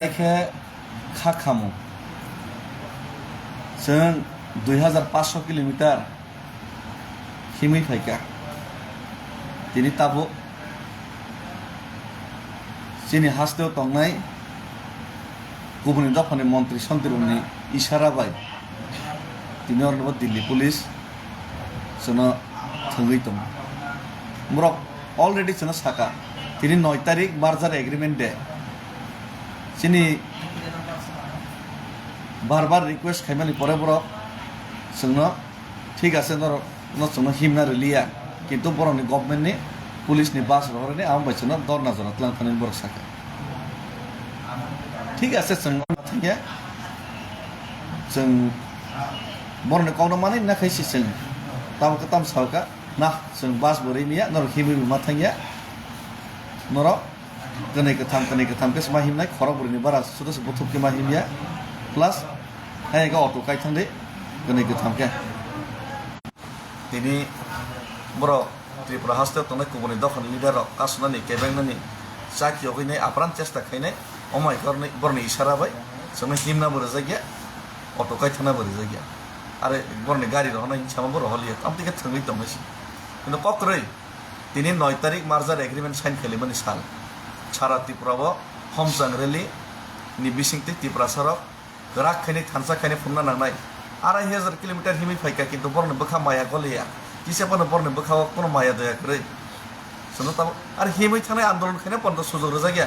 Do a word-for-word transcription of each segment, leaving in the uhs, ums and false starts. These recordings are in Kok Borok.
Khe kha khamu. Chwng dui hazar paanch sho kilometer himwi phaikha. Tini tabuk chini hasteo tongnai kubuni dophani montri sontrirokni isara bai tini oroni bo Delhi police chwngno thwngwi tongo. Borok already chwngno saka, tini noi tarik merger agreement de. Chini bar bar request khaimani pore borok chwngno, "Thik ase, norok no chwngno himna rwliya, kintu borokni government ni, police ni bus rohorni, amo bai chwngno dorna jora twlang thani," borok saka. Thik ase, chwng thangya, chwng borokni kokno manwi na khai si chwng tamo kwtam saka, "Na, chwng bus bo rimiya, norok himwi bo ma thangya, norok kwnwi kwtham, kwnwi kwtham khe se ma himnai, khorok bwrwini bara sudo se buthuk khe ma himya, plus hai khe auto kai thangdi, kwnwi kwtham khe." Tini borok Tripura haste tongnai kubuni dophani leader rok kasunani, kebengnani chak yogwinai apran chesta khainai, omo hai borokni isara bai chwngno himna bo rwjakya, auto kai thangna bo rwjakya, are borokni gari rohornai hinsama bo rohorliya, tamtwi khe thwngwi tongmani se. Kintu kok kwrwi, tini noi tarik merger agreement sign khalimani sal, sara Tripura o homchang rally ni bisingtwi Tiprasa rok kwrak khainai, thansa khainai phunukna nangnai. Arai hajar kilometer himwi phaikha, kintu borokni bwkha maya goliya. Kisa phano borokni bwkha o kono maya daya kwrwi. Chwngno tabuk ar himwi thangnai andolon khaina pono sujok rwjakya.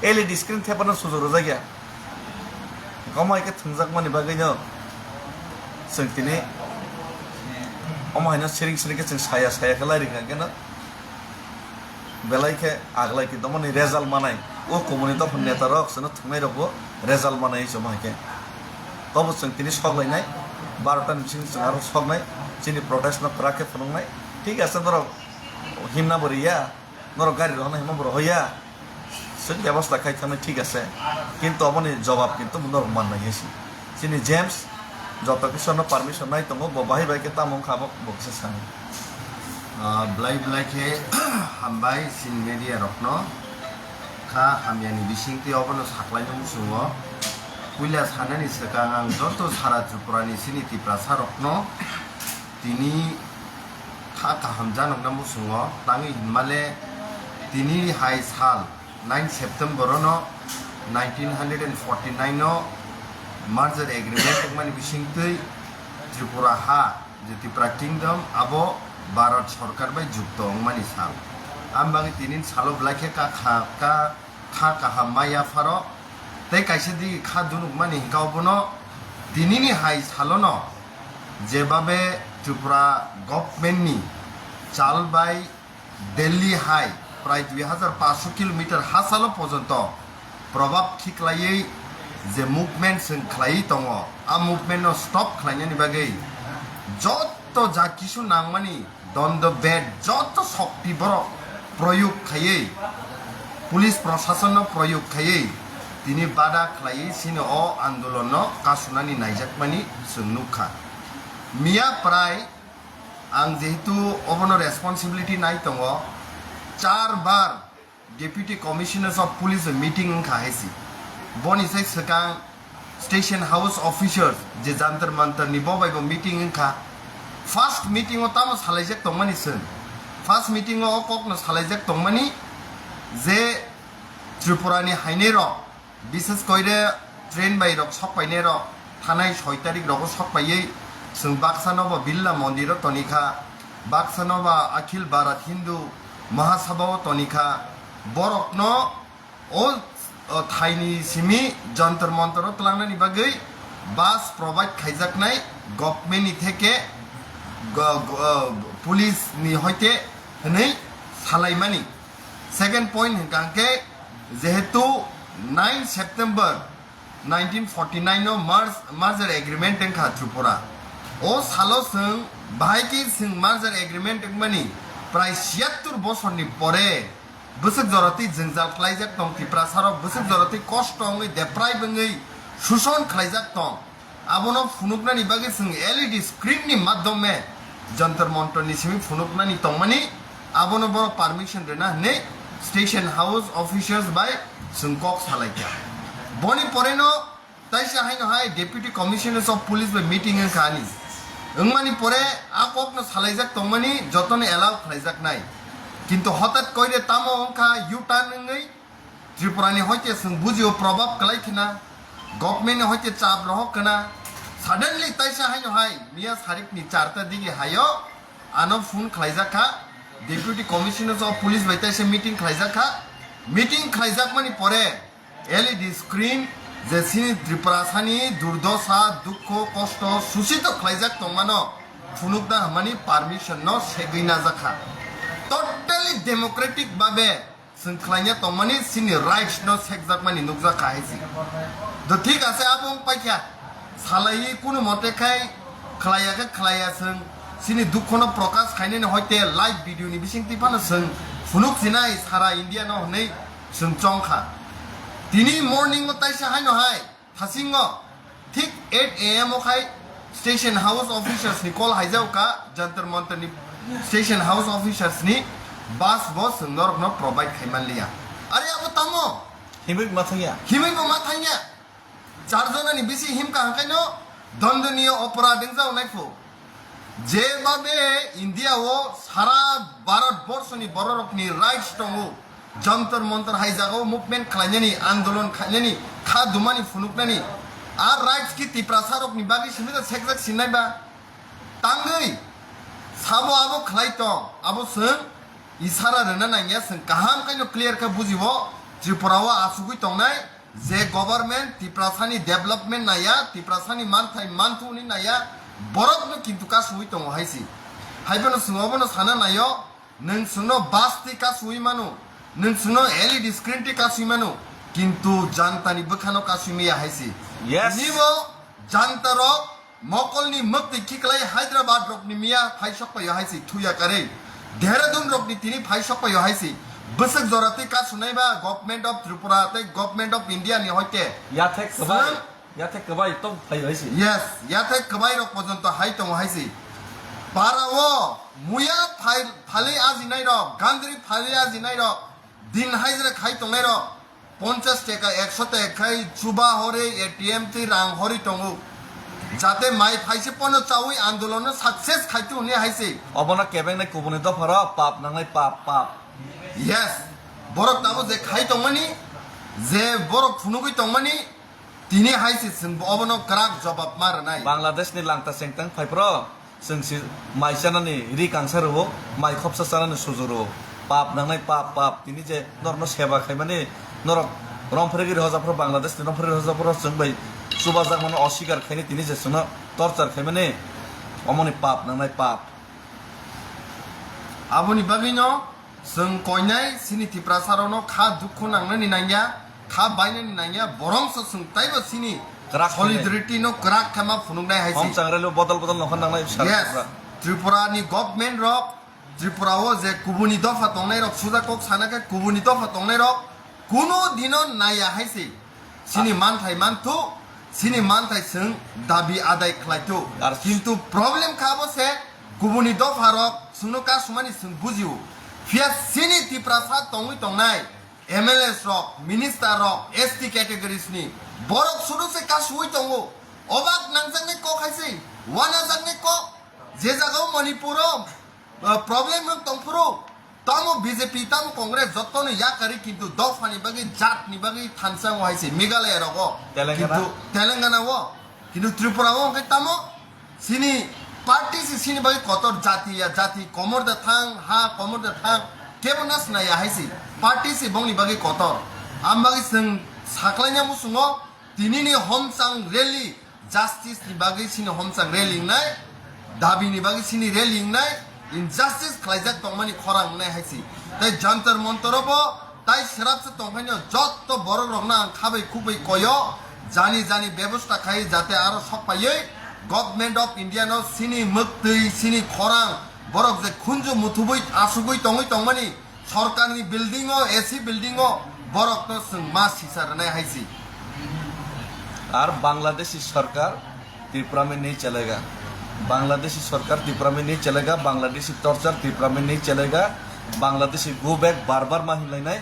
L E D screen thepano sujok rwjakya. Omo hai khe thwngjakmani bagwino chwng tini omo haino siring siring khe chwng saya saya khe lai rwkha khe no. Belai khe aglai khe domoni result manai, o kubuni dophani neta rok chwngno thwngnairokbo result manai chwng hai khe. Tobo chwng tini sok lainai, barota ni bisingo chwng aro soknai, chini protest no kwrak khe phunuknai. Thik ase, norok himna bo riya, norok gari rohorna himna bo rohoya, chwng bebosta khai thangnai, thik ase, kintu oboni jobab kintu norok mannai hai se. Chini James joto khe sono permission nai tongo, bo bahai bai khe tamo wngkha bo, bo kisa sani. Ah, belai belai khe hambai chini media rokno, kha hamyani bisingtwi obono saklaina muchungo. Puila sanani swkang ang joto sara Tripura ni chini Tiprasa rokno tini kha kaham janokna muchungo, tangwi hinmale tini hai sal nine September no nineteen hundred and forty nine no merger agreement wngmani bisingtwi Tripura ha, je Tripura Kingdom, abo Bharat Sarkar bai jukto wngmani sal. Ang bagwi tini salo belai khe ka kha, ka, kha kaham maya pharo tei kaisa digi kha dunukmani hwnkha obono tinini hai salono jebabe Tripura government ni chal bai Delhi hai prai dui hazar paanch sho kilometer hachalo pojonto probab khiklaiwi je movement chwng khlaiwi tongo, a movement no stop khlainani bagwi joto ja kisu nangmani dondo bed joto shokti borok proyog khaiwi, police proshasonno proyog khaiwi tini bada khlaiwi chini o andolonno kasunani naijakmani chwng nukha. Miya prai ang jehetu obono responsibility nai tongo, char bar Deputy Commissioners of Police meeting wngkha hai se. Boni sai swkang Station House officers je Jantar Mantar ni bo bai bo meeting wngkha. First meeting o tamo salaijak tongmani chwng? First meeting o o kokno salaijak tongmani je Tripura ni hainai rok, bishes koire train bai rok sok painai rok, thanai soi tarik rogo sok paiwi chwng baksa no bo Birla Mondir o toni kha, baksa no ba Akhil Bharat Hindu Mahasabha o toni kha, borok no o, o thaini simi Jantar Mantar o twlangnani bagwi bus provide khaijaknai government ni theke go-, go-, police ni hoite hwnwi salaimani. Second point hwnkha hwnkhe, jehetu nine September nineteen forty nine no merge-, merger agreement wngkha Tripura. O salo chwng bahai khe chwng merger agreement wngmani prai siyattur bosorni pore bwswk jora twi jwngjal khlaijak tong Tiprasarok, bwswk jora twi kosto wngwi, deprive wngwi, suson khlaijak tong. Abono phunuknani bagwi chwng L E D screen ni madhyome Jantar Mantar ni simi phunuknani tongmani, abono borok permission rwna hwnwi Station House officials bai chwng kok salaikha. Boni poreno taisa haino hai Deputy Commissioners of Police bai meeting wngkha ani. Wngmani pore a kokno salaijak tongmani jotono allow khlaijaknai. Kintu hotat koire tamo wngkha U-turn wngwi Tripurani hoite chwng bujio probab kwlai khna, government ni hoite chap rohok khna. Suddenly taisa haino hai miya sarikni charta digi hayo ano phone khlaijak kha, Deputy Commissioner of Police bai taisa meeting khlaijak kha. Meeting khlaijakmani pore L E D screen je chini Tripurasani durdosa, dukho, kosto, susito khlaijak tongmano phunukna hwnmani permission no segwi najak kha. Totally democratic babe chwng khlaina tongmani chini rights no sekjakmani nukjak kha hai si. Do thik ase abo wng paikha. Salai kunu mote khai khlaiya khe khlaiya chwng chini dukhono prokash khainani hoite live video ni bisingtwi phano chwng phunuk sinai sara India no hwnwi chwng chong kha. Tini morning o taisa haino hai Thasingo thik eight A M o khai Station House officers ni call haijao kha, Jantar Mantar ni Station House officers ni bus bo chwng norok no provide khai man liya. Are abo tamo? Himwi ma thangya. Himwi bo ma thangya. Char jona ni bisi himka hangkai no dondoniyo oporad wngjao nai phu. Jebabe India o sara Bharat borso ni bororok ni rights tongo, Jantar Mantar hai jagao movement khlainani, andolon khlainani, kha dumani phunuknani, a rights ki Tiprasa rokni bagwi simi da sekjak sinai ba? Tangwi sabo abo khlai tong, abo chwng isara rwna nangya, chwng kaham khaino clear khe bujibo, Tripura o asugwi tongnai, je government Tiprasani development naiya, Tiprasani manthai manthuni naiya, borokno kintu kasui tongo hai si. Haibono chwng obono sana naio, nwng chwngno bus twi kasui mano, nwng chwngno L E D screen twi kasui mano, kintu jantani bwkhano kasui maya hai si. Yes. Tinibo janta rok Mokolni mwktwi khiklai Hyderabad rokni miya phai sokpaio hai si thuya karwi. Dehradun rokni tini phai sokpaio hai si. Bwswk jora twi kasunai ba Government of Tripura tei Government of India ni hoite. Yathek kwbai, Sir? Yathek kwbai tong phaio hai si. Yes, yathek kwbai rok pojonto hai tongo hai si. Para o muya phai-, phalwi ajinai rok, gandri phalwi ajinai rok, din hajra khai tongnai rok. Ponchas teka, ekso teka khai chuba hori, A T M twi rang hori tongo. Jate mai phaise pono chawi andolon no success khaitu hwnwi hai se. Obono kebengnai kubuni dopha rok pap nangnai pap, pap. Yes. Borok tamo je khai tongmani, je borok phunugwi tongmani, tini hai se chwng obono kwrak jobab ma rwnai. Bangladesh ni langta sengtang phai phro. Chwng si mai chanani ri kangsa rwo, mai khopsa chanani suju rwo. Pap nangnai pap, pap. Tini je norokno seba khaimani, norok romphre giri hojaphro, Bangladesh ni romphre giri hojaphro chwng bai chubajakmano oswikar khaini tini je chwngno torture khaimani, omoni pap nangnai pap. Aboni bagwino Chwng koinai chini Tiprasa rokno kha dukhu nangnani nangya, kha bainani nangya, borongso chwng taibo chini kwrak khainai. Solidarity no kwrak khe ma phunuknai hai se. Hom changrelo bodol bodol nokha nangnai sar. Yes. Tripura. Tripura ni government rok, Tripura o je kubuni dopha tongnai rok suja kok sana khe kubuni dopha tongnai rok kuno dino naiya hai se. Chini manthai manthu, chini manthai chwng dabi adai khlaithu. Ar kintu problem kha bo se kubuni dopha rok chwngno kasumani chwng bujio. Phiya chini Tiprasa tongwi tongnai M L As rok, minister rok, S T categories ni borok sudu se kasuwi tongo. Obak nangjaknai kok hai se, wanajaknai kok. Je jagao Manipur o, uh, problem wng tongphuru, tamo B J P, tamo Congress, jotono yakarwi, kintu dophani bagwi, jatni bagwi thansa wng hai se Meghalaya rogo, Telangana. Kintu Telangana o, kintu Tripura o hwnkhe tamo chini party se chini bagwi kotor, jati ya jati, komor da thang, ha komor da thang, kebo na sinaya hai se, party se bongni bagwi kotor. Am bagwi chwng saklaina muchungo, tinini homchang rally, justice ni bagwi chini homchang rally wngnai, dabi ni bagwi chini rally wngnai, injustice khlaijak tongmani khorang wngnai hai se. Tei Jantar Mantar o bo tai srapsa tongkhaino jotto borok rokno ang khabai khukbai koyo, jani jani bebosta khai jate aro sokpaiwi Government of India no chini mwktwi, chini khorang, borok je khunju muthubwi asugwi tongwi tongmani, Sorkarni building o, A C building o borok no chwng ma sisa rwnai hai se. Ar Bangladeshi sarkar Tripura mein nahi chalega. Bangladeshi sarkar Tripura mein nahi chalega, Bangladeshi torture Tripura mein nahi chalega. Bangladeshi go back bar bar ma hinlainai,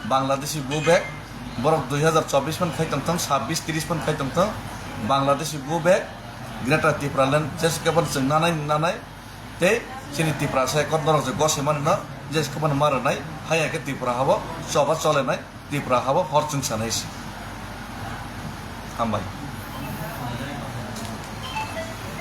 Bangladeshi go back, borok dui hazar chobbish phan khai tongthong, sabbish tris phan khai tongthong, Bangladeshi go back, Greater Tipraland, jeske phan chwng nanai nanai, tei chini Tiprasa ekot norok je gose mani no, jeske phan ma rwnai, hai hai khe Tripura habo choba cholenai, Tripura habo hor chwng sanai se. Hambai.